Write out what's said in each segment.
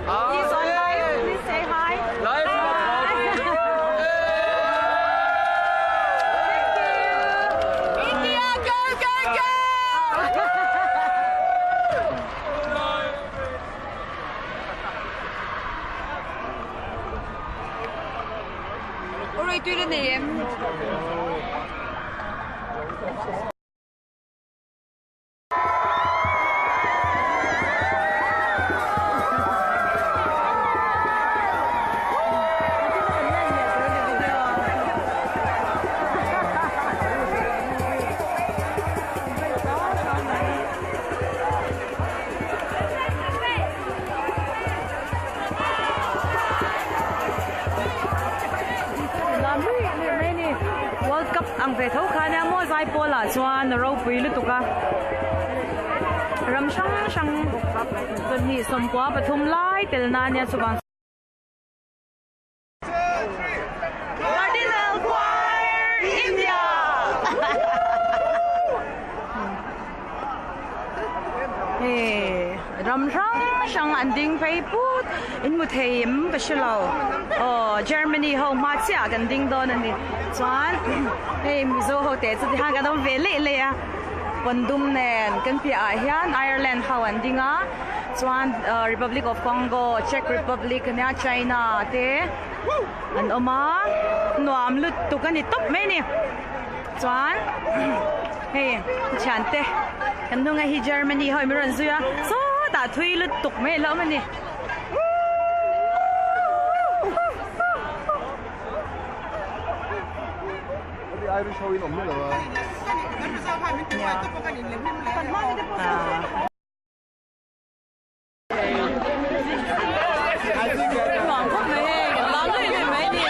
He's on live. Please say hi. Live. Thank you. India, go, go, go! Alright, do the name. World Cup ang ve tho kha nia maw zaipawl ah chuan a ropui lutuk a ram hrang hrang chawhnih sawmkua pathum lai tel na ania chuvang Cardinal Choir India Hei ram hrang hrang an ding phei put in hmu thei em ka hre lo aw Germany ho hma chiah ah kan ding dawn a ni chuan hei Mizo ho teh chu tihian kan awm ve leih leih a pawndum nen kan piah ah hian Ireland ho an ding a chuan Republic of Congo Czech Republic ania China te an awm a nuam lutuk a ni tawp mai a ni. Chuan hei thiante kan hnunga hi Germany ho in rawn zui a sawtah thui lutuk mai a lo awm a ni. Irish ho in awm miah lo a. Nuam khawp mai hei kan lam luih luih mai a ni.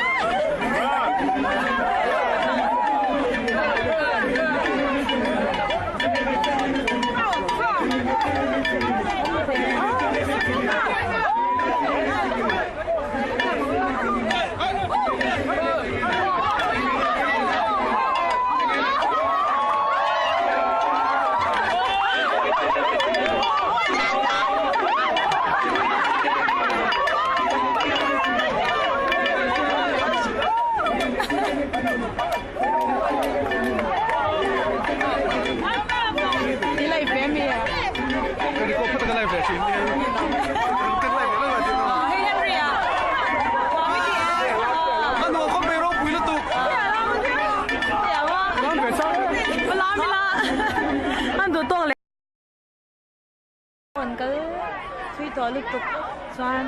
An duh tawk leh. An kal thui tawh lutuk chuan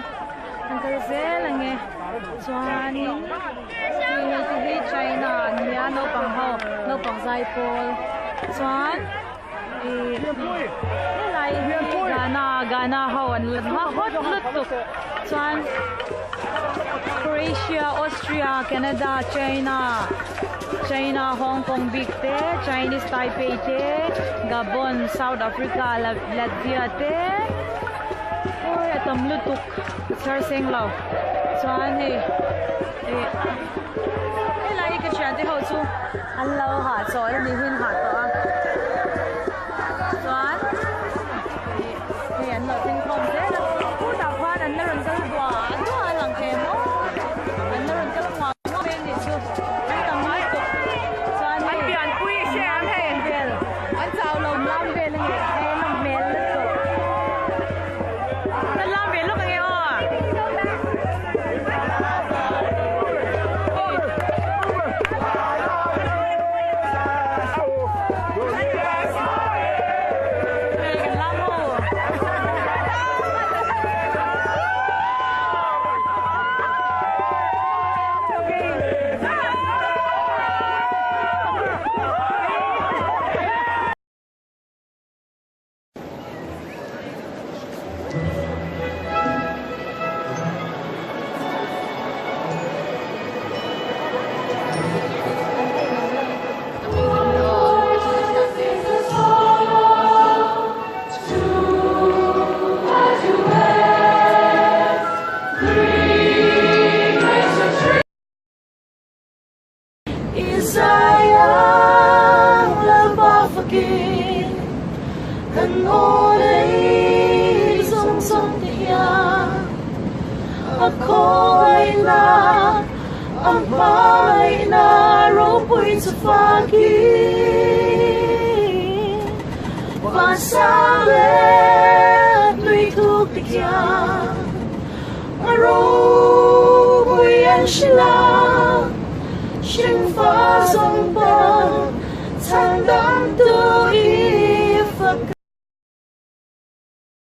an kal zel ang e chuanin hei hei te hi China an nia naupang ho naupang zai pawl chuan ih helai hi Ghana Ghana ho an la hma hawt lutuk chuan Croatia Austria Canada China. China, Hong Kong bik te, Chinese Taipei te, Gabon, South Africa, Latvia te awi a tam lutuk ka chhiar seng lo chuan hei ih helai hi ka thiante ho chu an lo hahchawl a ni hi an hah tawh a chuan ih hei an lo thleng khawm zel a khutah khuan an la rawn kal duah duah a lang thei maw an la rawn kal muang muang mai a nih chu an tam lutuk chuan hei vel an lam vel a nih hei a hmel lutuk an lam ve lawk ange aw.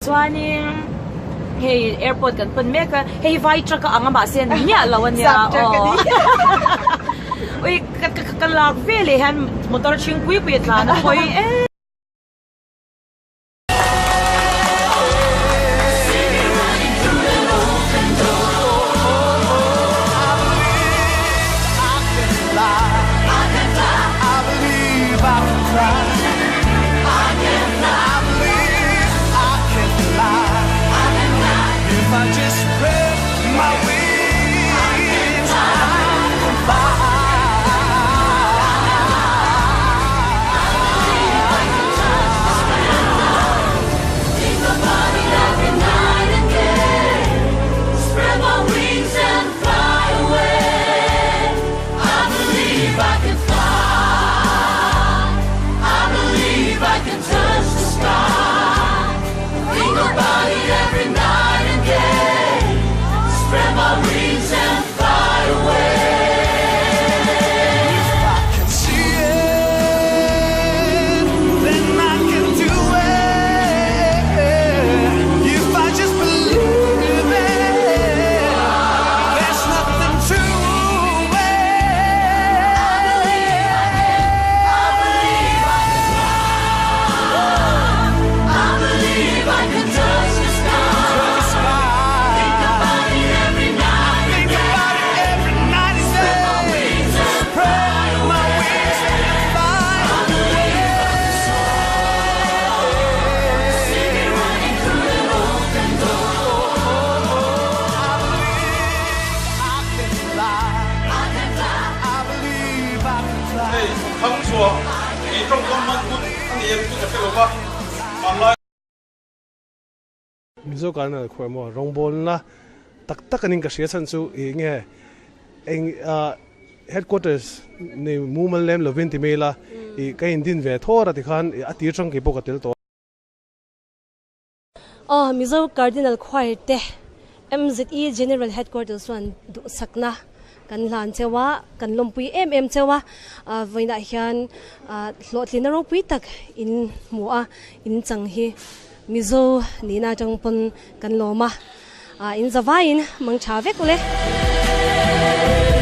Chuanin hei airport kan pan mek a, hei hi vai truck a ang a mahse an miah lo a nia aw ui ka lak veleh hian motor chhing pui pui a tlan a pawi em. Hei thangchhuah tih tawngkam hman hun a ni em chu ka hre lo va, hmanlai. Mizo kan a khuai maw rawngbawlna tak tak anin ka hria chhan chu ih nge eng ah headquarters nei mumal lem lovin ti mai la ih ka indin ve thawr a tikhan ih a tir tang keipawh ka tel tawh a. Aw Mizo Cardinal Choir te MZE General Headquarters chuan duhsakna kan hlan cheu a, kan lawmpui em em cheu a, vawiinah hian hlawhtlinna ropui tak in hmu a, in chang hi Mizo nihna atang pawn kan lawm a, in zavaiin mang tha vek ule.